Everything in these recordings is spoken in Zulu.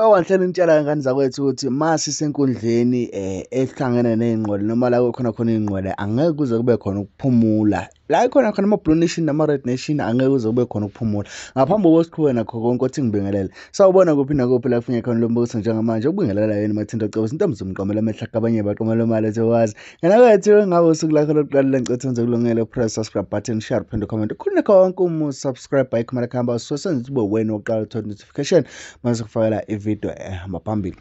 Owanhlelo nitshela ngane zakwethu ukuthi mase senkundleni ehlangene nezingqwele noma la kukhona khona izingqwele angeke kuze kube khona ukuphumula. La khona khona ama-Blue Nation nama-Red Nation angeke kuze kube khona ukuphumula. Ngaphambi kokuba siqhubeke nakho konke othi ngibingelele. Sawubona kuphi nakuphi la kufinye khona lo mbukiso njengamanje ukubingelela yena Mathinta Cebo intombi zomqomela amehla kabanye baqomela imali ethokazi. Ngena kwethu ngabe usuku lakho lokuqala lengicethe wenze kulungele press subscribe button share phinde comment. Khona konke uma subscribe ayikho khamba so senze ube wena oqala uthola notification mase kufakela ivideo ehamba phambili.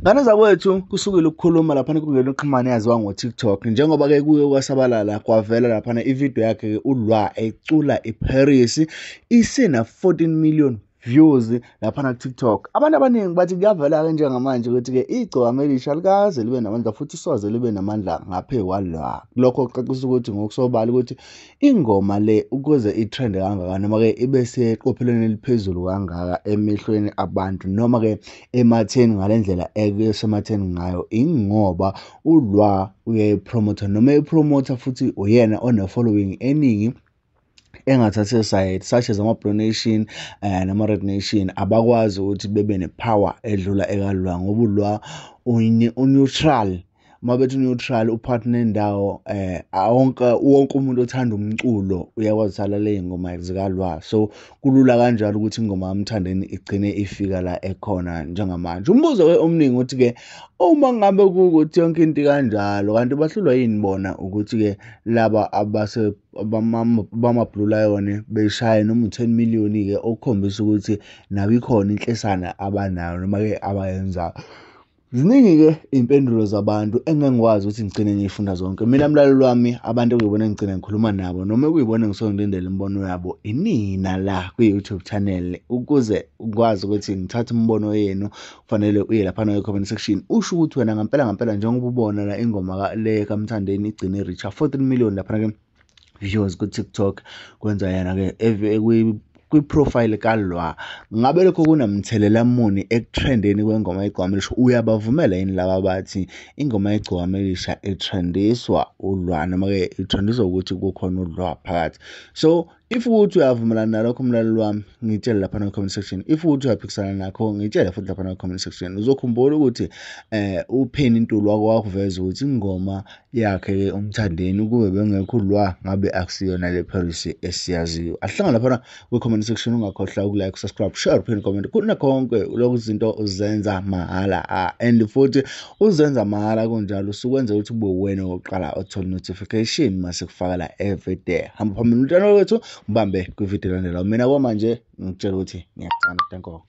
Ngane zakwethu kusukile ukukhuluma laphana kungena uxhumane yaziwa ngo-TikTok njengoba ke kuye kwasabalala kwavela laphana ivideo yakhe uLwah ecula iParis isina 14 million views laphana ku-TikTok. Abantu abaningi bathi kuyavela-ke njengamanje ukuthi-ke igcokama elisha likaze libe namandla futhi soze libe namandla ngaphe kwaLwah. Lokho kucacisa ukuthi ngokusobala ukuthi ingoma le ukuze itrende kangaka noma-ke ibe seqophelweni eliphezulu kangaka emehlweni abantu noma-ke ematheni ngale ndlela ekesematheni ngayo ingoba uLwah uyayipromotha noma epromotha futhi uyena one-following eningi engathathe side such as ama-Blue Nation nama-Red Nation abakwazi ukuthi bebe ne-power edlula ekaLwah ngoba uLwah u-neutral. Uma bethi neutral uphakathi nendawo wonke umuntu othanda umculo uyakwazi ukuthi alalele iy'ngoma zikaLwah, so kulula kanjalo ukuthi ingoma kaMthandeni igcine ifika la ekhona njengamanje. Umbuzo-ke omningi uthi-ke uma ngabe kuwukuthi yonke into ikanjalo kanti bahlulwa yini bona ukuthi-ke laba abase bama-Blue Lion beshaye noma u-10 million-ke okukhombisa ukuthi nabo ikhona inhlesana abanayo noma-ke abayenzayo. Ziningi-ke iy'mpendulo zabantu engeke ngikwazi ukuthi ngigcine ngiy'funda zonke. Mina mlaleli wami abantu ekuyibona engigcina ngikhuluma nabo noma ekuyibona engisuke ngilindele imibono yabo inina la kwi-YouTube channel ukuze ukwazi ukuthi ngithathe imibono yenu kufanele uye laphana kwi-comment section usho ukuthi wena ngempela ngempela njengoba ubona la ingoma le kaMthandeni igcine i-reach-a 14 million laphana-ke views ku-TikTok kwenza yena-ke kwi-profile kaLwah. Ngabe lokho kunamthelela muni ekutrendeni kwengoma yegcokama elisha? Uyabavumela yini laba bathi ingoma yegcokama elisha itrendiswa uLwah noma-ke itrendiswa ukuthi kukhona uLwah phakathi? So if ukuthi uyavumelana nalokho mlaleli wami ngitshele laphana kwi-comment section. If ukuthi uyaphikisana nakho ngitshele futhi laphana kwi-comment section. Uzokhumbula ukuthi uPenny Ntuli wake wakuveza ukuthi ingoma yakhe-ke uMthandeni ukube bengekho uLwah ngabe akusiyona le Paris esiyaziyo. Ahlangana laphana kwi-comment section ungakhohlwa ukulike, subscribe, share, pin, comment. Kuna konke lokhu izinto uzenza mahhala and futhi uzenza mahhala kunjalo usukwenza ukuthi ube wena oqala othola notification mase kufakela every day. Hamba phambili mntwana wethu ubambe kwivideo elandelayo. Mina kwamanje ngikutshela ukuthi ngiyakuthanda. Danko.